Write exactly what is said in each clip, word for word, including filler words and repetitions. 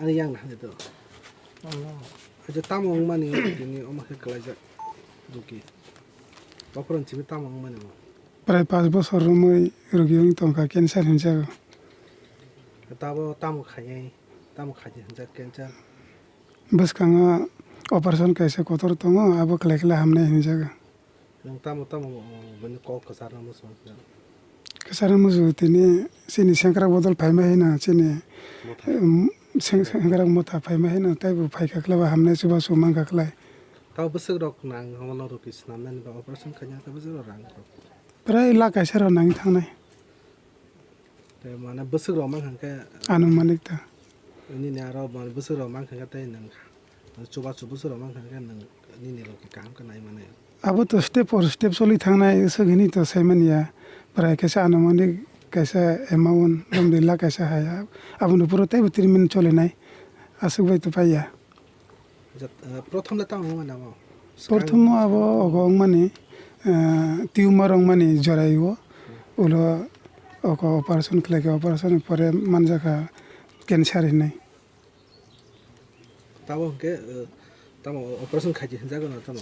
Ani yang na to. Aja tamo wngmani tini omo khe kwlaijak. Duki. Bokhorok simi tamo wngmani mo. Prai panch bosor romwi rwgwi wng tongkha cancer hinjago. Tabo tamo khainai, tamo khaidi hinjak cancer. Bwskango operation kaisa kotor tongo, abo khlai khlai hamnai hinjago. Nwng tamo tamo bini kok kwcharno muchung? Kwcharno muchung tini chini sengkrak bodol phaima hino chini, em, seng-, sengkrak motha phaima hino taibo phaikha khlai ba hamnai chubachu mankha khlai. Tabo bwswk rok nang hono rwgwi swnamnani ba operation khaina tabo bwswk rok rang rok? Prai lakh kaisa rok nangwi thangnai. Tei mane bwswk rok mankha khe anumanik ta. Nini aro mane bwswk rok mankha khe tei nwng chubachu bwswk rok mankha khe nwng nini rok kaham khe nai mane. Abo to step for step choli thangnai, swk hini to sai manya. Prai kaisa anumanik kaisa amount, romdi lakh kaisa hai. Aboni puro teibo treatment cholinai. Aswk bai to paiya. Jat-, eh, prothom le tamo wngmani abo? Prothom abo ogo wngmani, eh, tumor wngmani jorai o, ulo ogo operation khlaikha, operation ni pore manjakha cancer hinwi. Tamo hwnkhe, eh, tamo operation khaidi hinjago na tamo?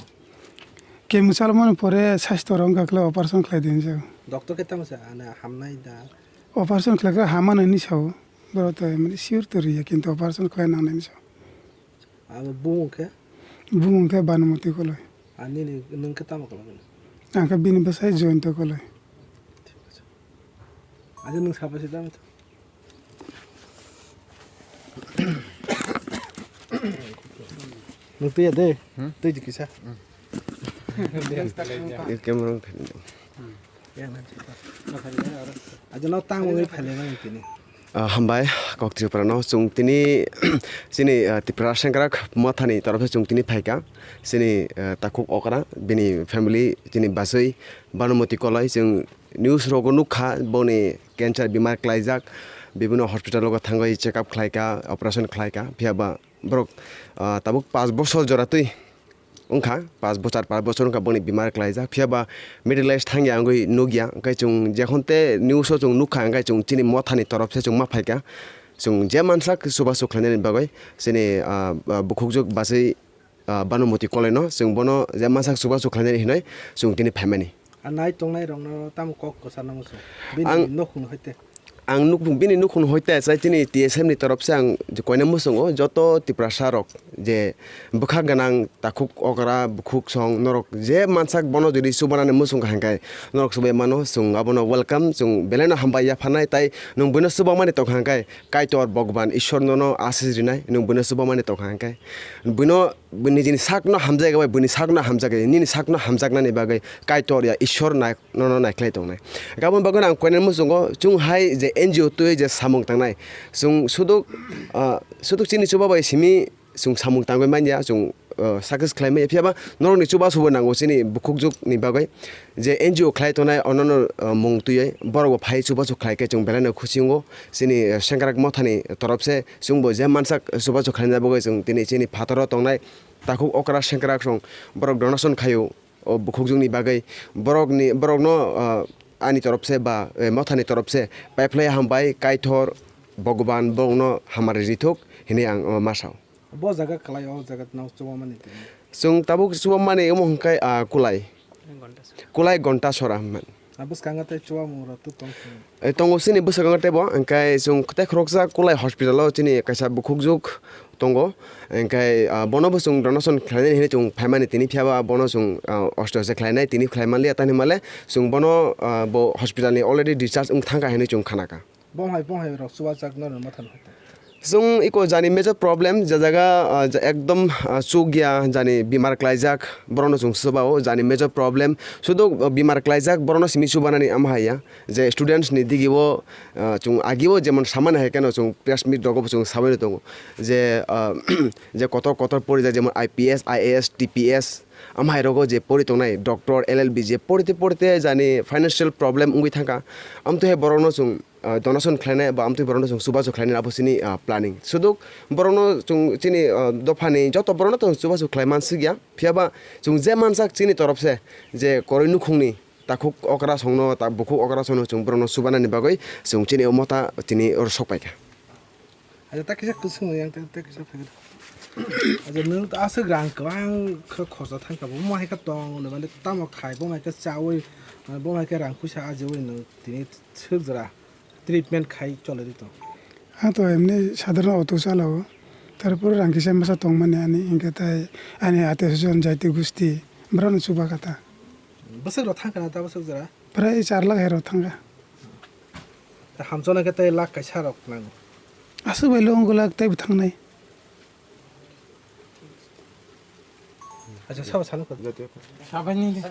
Chemo chalmani pore saisto rok wngkha khlai operation khlaidi hinjago. Doctor khe tamo sa, ana hamnai da? Operation khlaikha hamano hinwi sao, borok to emani sure to riya, kintu operation khlai nangnai hinwi sao. Abo bumung khe? Bumung khe Banumati Koloi. Ani ni, nwng khe tamo kolok? Ang khe bini bwsai Joyonto Koloi. Aja nwng sabo se tamo? Nwng twi ya de? Hmm? Twi di kisa. Hmm. Camera on. Aja no tang wngwi phailai mani tini. Ah, hambai, kok Tripura no. Chwng tini, chini, ah, Tripura sengkrak mothani torop se chwng tini phaikha. Chini, ah, takhuk okra, bini family, chini bachwi, Banumati Koloi. Chwng news rogo nukha, boni cancer bimar klaijak, bibino hospital rogo thangwi check up khlaikha, operation khlaikha. Phiya ba borok, ah, tabuk panch bosor jora twi wngkha, panch bosor, panch bosor wngkha boni bimar klaijak, phiya ba middle age thangya wngwi nukya, hwnkhe chwng jekhon te news o chwng nukha, hwnkhe chwng chini mothani torop se chwng ma phaikha, chwng je mansak chubachu khlainani bagwi chini, ah, ah, bukhukjwk bachwi, ah, Banumati Koloi no chwng bono je mansak chubachu khlainani hinwi chwng tini phaimani. A nai tongnai rokno tamo kok kwcharna muchung? Bini ang, nukhung hoite. Ang nukhung, bini nukhung hoite chai chini T S M ni torop se ang je koina muchungo joto Tiprasa rok je bwkha gwnang, takhuk okra, bukhuk song, norok je mansak bono jodi chubanani muchung kha hwnkhe norok chubai mano, chwng abono welcome, chwng belai no hambai yapharnai, tai nwng buino chubamani tongkha hwnkhe Kaitor Bhagwan Ishwar nono asis rinai, nwng buino chubamani tongkha hwnkhe buino, nijini sakno hamjakya bai buini sakno hamjakya, nini sakno hamjaknani bagwi Kaitor ya Ishwar nai nono naikhlai tongnai. Aboni bagwino ang koinani muchungo chwng hai je N G O twi je samung tangnai, chwng suduk, ah, suduk chini chuba bai simi chwng samung tangwi manya, chwng, ah, success khlai manya. Phiya ba norokni chubachubo nango chini bukhukjwkni bagwi je N G O khlai tongnai, onono, ah, mung twiwi borokbo phai chubachu khlai khe chwng belai no khusi wngo. Chini, ah, sengkrak mothani torop se chwngbo je mansak chubachu khlaina bagwi chwng tini chini phataro tongnai takhuk okra sengkrak song borok donation khaio. O bukhukjwkni bagwi borokni, borokno, ah, ani torop se ba, eh, mothani torop se paiphlai hambai, Kaitor Bhagwan borokno hamari rithok hinwi ang, oh, ma sao. Bo jaga kwlai, o jaga no chubamani tini? Chwng tabuk chubamani omo hwnkhe, ah, Kulai. Kulai Gontasora hwnmani. A bwskango tei chubamung rok tong. Eh, tongo chini bwskango teibo, hwnkhe chwng tei khoroksa Kulai hospital o chini kaisa bukhukjwk tongo. Hwnkhe, ah, bono bo chwng donation khlainani hinwi chwng phaimani tini, phiya ba bono chwng, ah, osto se khlainai tini khlai manliya, tani hwnmale chwng bono, ah, bo hospital ni already discharge wng thangkha hinwi chwng khanakha. Bong hai, bong hai rok chuwajak norok motha no hai ta. Chwng iko jani major problem, je jaga, ah, je ekdom, ah, chukya jani bimar klaijak, borokno chwng chubao jani major problem. Sudu, ah, bimar klaijak, borokno simi chubanani ama haiya. Je students ni digio, ah, chwng agio jemon samani hai kheno chwng press meet rogo chwng sabaino tongo. Je, ah, je kotor kotor porijak jemon I P S, I A S, T P S, ama hai rogo je pori tongnai doctor, L L B je porite porite jani financial problem wngwi thangkha. Amtwi hai borokno chwng ah, donation khlainai ba amtwi borokno chwng chubachu khlainai abo chini, ah, planning. Suduk borokno chwng chini, ah, dophani joto borokno chwng chubachu khlai mansukya. Phiyaba chwng je mansak chini torop se je koroi nukhungni takhuk okra songno, ta bukhuk okra songno chwng borokno chubanani bagwi chwng chini o mota chini oro sok paikha. Aja ta kisa kusung yang ta, ta kisa phai. Aja nwng ta aswk rang kwbang khe khorsa thangkha bo. Mo hai khe tong, nwng mane tamo khai, bo hai khe chaui, bo hai khe rang puisa ajiui nwng tini swk jora. Treatment khai cholai di to. Ang to emni sadharon auto chalao. Tarpore rang kisa masa tongmani ani, hinkhe tai ani atio swajon jaiti gusti borokno chuba kha ta. Bwswk rok thang kana ta bwswk jora? Prai char lakh hai rok thang kha. Ta hamchona khe tai lakh kaisa rok nango. Aswk bai lo wngkha lakh taibo thangnai. Acha, sabo salo ko. Sabai ni de.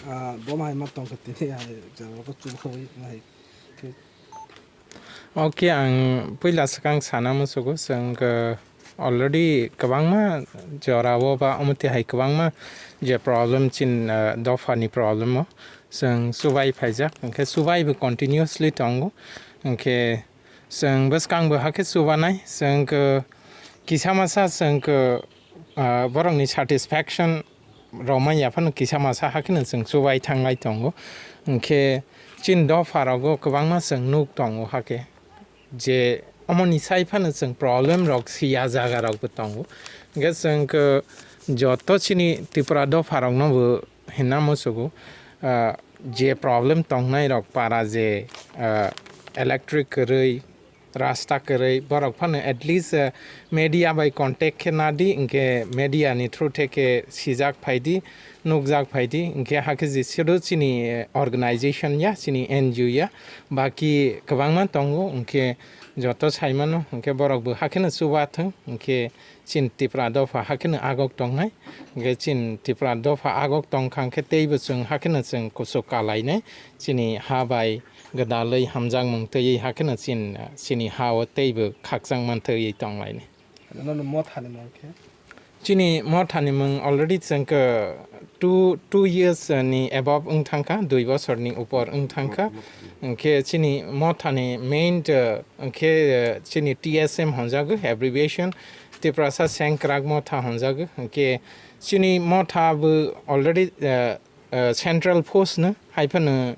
Ah, bo mai ma tong khe tini ai jora ko chuba wi mai. Okay, ang puila swkang sana musugo, chwng, uh, already kwbangma jorao ba omo twi hai kwbangma je problem chin, uh, dophani problem o chwng chubai phaijak, hwnkhe chubai bo continuously tongo, hwnkhe chwng bwskang bo hakhe chubanai, chwng, uh, kisa masa chwng, uh, ah, borokni satisfaction rok manya phano kisa masa hakheno chwng chubai thanglai tongo. Hwnkhe chini dopha rogo kwbangma chwng nuk tongo hakhe je omoni sai phano chwng problem rok siya jaga rokbo tongo. Hwnkhe chwng khe joto chini Tripura dopha rokno bo hinna musugo, ah, je problem tongnai rok para je, ah, electric kwrwi, rasta kwrwi, borok phano at least, eh, media bai contact khe nadi, hinkhe media ni through theke sijak phaidi, nukjak phaidi, hinkhe hakhe je sudu chini, eh, organization ya, chini N G O ya, baki kwbangma tongo, hinkhe joto saimano, hinkhe borok bo hakheno chuba thwng, hinkhe chini Tipra dopha hakheno agok tongnai. Hwnkhe chini Tipra dopha agok tongkha hwnkhe teibo chwng hakheno chwng kuchuk kalainai. Chini ha bai gwdalwi hamjakmung twiwi hakheno chin-, chini ha-o teibo khakchangma twiwi tonglainai. Nono mothani mung khe? Chini mothani mung already chwng khe two, two years ni above wng thangkha, dui bosorni upor wng thangkha. Hwnkhe chini mothani main, uh, hwnkhe, uh, chini T S M honjago, abbreviation, Tiprasa Sengkrak Motha honjago. Hwnkhe chini motha bo already, uh, uh, central post no, hai phano,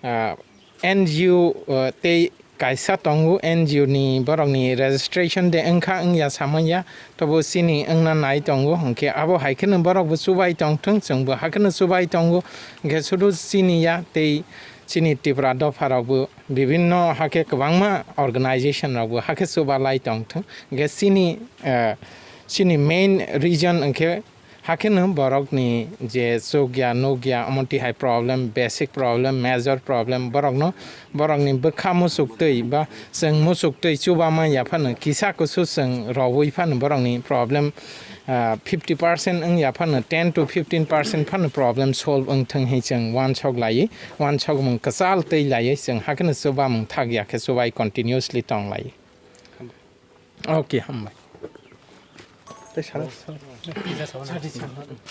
uh, N G O, uh, tei kaisa tongo, N G O ni borokni registration de wngkha wngya samanya, tobo chini wngna nai tongo, hwnkhe abo hai kheno borok bo chubai tongthwng, chwng bo hai kheno chubai tongo, hwnkhe sudu chini ya tei chini Tipra dopha rok bo bibinno hakhe kwbangma organization rok bo hakhe chuba lai tongthwng, hwnkhe chini, uh, chini main reason hwnkhe Hakheno borokni je chukya nukya omo tihai problem, basic problem, major problem, borokno, borokni bwkha muchuk twi ba chwng muchuk twi chuba manya phano kisa kusu chwng rwui phano borokni problem, ah, fifty percent wngya phano ten to fifteen percent phano problem solve wngthwng hi chwng uansuk laiwi, uansukmung kwchal twi laiwi chwng hakheno chubamung thakya khe chubai continuously tong lai. Okay, hambai. Tei sana, sana.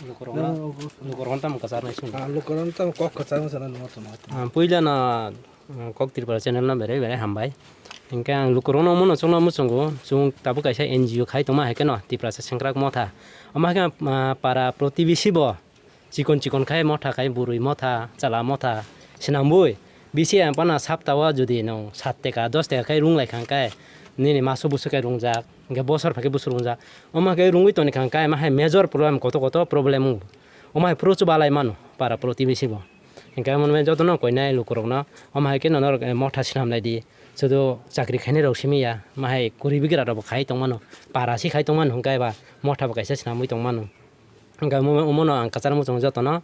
Lukurokno, lukurokno tamo kwcharnai chwng. Ah, lukurokno tamo kok kwcharma sana nungma tongma. Ah, puila no, ah, Kok Tripura channel no berai berai hambai. Hinkhe ang lukurokno omono chwngno muchungo, chwng tabuk kaisa N G O khai tongma hai kheno Tiprasa Sengkrak Motha. Omo hai khe, ah, para protibesi bo. Chikon chikon khai motha khai bwrwi motha, chwla motha swnambwi bisi ang pana saptao jodi nwng sat teka dos teka khai rung lai kha hwnkhe nini maso bwswk khai rungjak, hwnkhe bosor phaikhe bwswk rungjak. Omo hai khe rungwi toni kha hwnkhe ma hai major problem, koto koto problem wngo. Omo hai phuru chuba lai mano para protibesi bo. Hwnkhe omo jotono koinai lukurokno omo hai khe nono motha swnam lai di. Sudu chakri khainai rok simi ya, ma hai kwrwi bigra rok bo khai tong mano, para si khai tong mano hwnkhe ba motha bo kaisa swnamwi tong mano. Hwnkhe omo, omono ang kwchar muchung jotono,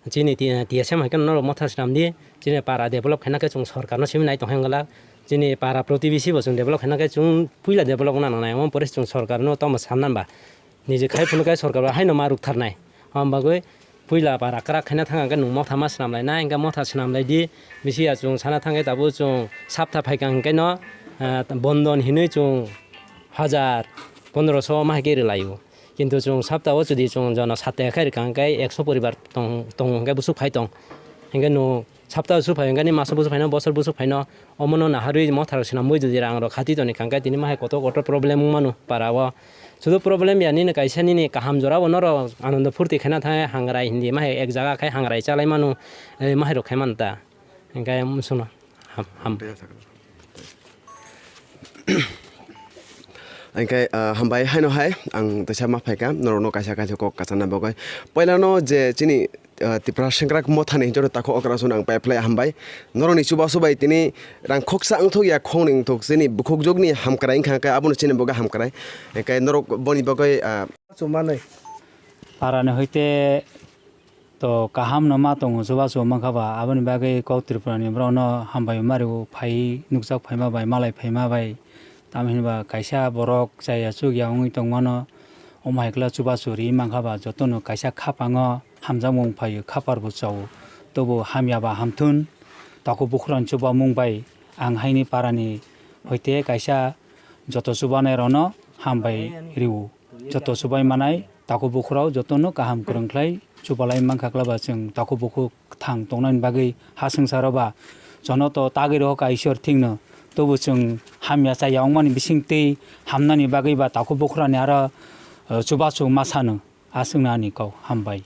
Chini T-, T S M hai khe norok motha swnam di, chini para develop khaina khe chwng sorkarno simi nai tong khe wng glak. Chini para protibesi bo chwng develop khaina khe chwng puila develop wngna nangnai, omo pore chwng sorkarno tamo sanna ba. Niji khai phunuk khe sorkar bai haino ma rwktharnai. Hwn bagwi puila para kwrak khaina thang khe nwng motha ma swnam lainai, hwnkhe motha swnam lai di. Bisi ya chwng sana thang khe tabuk chwng sapta phaikha hwnkhe no, ah, bondon hinwi chwng hajar pondroso ma hai khe rwlaio. Kintu chwng sapta o jodi chwng jono sat taka khe rwkha hwnkhe ekso poribar tong, tong hwnkhe bwswk phai tong. Hwnkhe nwng sapta bwswk phai hwnkhe ni maso bwswk phaino, bosor bwswk phaino, omono naharwi motharok swnamwi jodi rangrok khati toni hwnkhe tini ma hai kotor kotor problem wng mano para o. Sudu problem ya nini kaisa nini kaham jora bo norok anondo phurti khaina thangwi hangrai hindi ma hai ek jaga khai hangrai chalai mano, eh, ma hai rok khai manta. Hwnkhe mwswkno ham, ham. Hwnkhe, ah, hambai haino hai ang teisa ma phaikha norokno kaisa kaisa kok kachana bagwi. Poilano je chini, ah, Tipra Sengkrak Mothani joto takhuk okrasong ang pai phlai hambai. Norokni chubachu bai tini rang khoksa wngthok ya khoknwi wngthok chini bukhukjwkni hamkrai wngkha khe abono chini bagwi hamkrai. Hwnkhe norok boni bagwi, ah, Chumanwi. Parani hoite to kaham no ma tongo chubachu mankha ba, aboni bagwi kok Tripura ni borok no hambai ma rwo phai nukjak phaima bai malai phaima bai. Tamo hinba kaisa borok chaya chukya wngwi tongmano, omo hai khe chubachu ri mankha ba jotono kaisa khapango hamjakmung phaio, khapar bo chao, tobo hamya ba hamthun, takhuk bukhurani chubamung bai ang haini parani hoite kaisa joto chubanai rokno hambai rwo. Joto chubai manai takhuk bukhurok jotono kaham kwrwng khlai chubalai mankha kla ba chwng takhuk bukhuk kwthang tongnani bagwi ha swngcharo ba jono to tagwi rw kha Isor thikno, tobo chwng hamya chaya wngmani bisingtwi hamnani bagwi ba takhuk bukhurani aro, eh, chubachu ma sano a swngna ani kok hambai.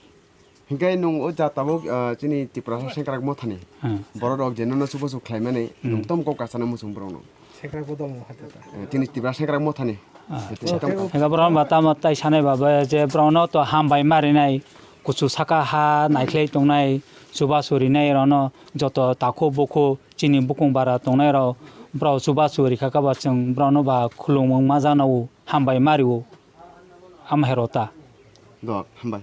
Hinkhe nwng o ja tabuk, ah, chini Tiprasa Sengkrak Mothani Hmm. borok rok je nono chubachu khlaimani Hmm. nwng tom kok kachana muchung borokno. Sengkrak bodol no hata ta. Eh, chini Tiprasa Sengkrak Mothani. Ah. Tei tom- Ega borok ba tamo tai sanai ba ba je borokno to hambai ma rinai, kuchu saka ha naikhlai tongnai, chubachu rinai rokno joto takhuk bukhuk chini bukung bara tongnai rok borok chubachu rikha kha ba chwng borokno ba khulumung ma jana o hambai ma rio. Am hai rota. Do, hambai.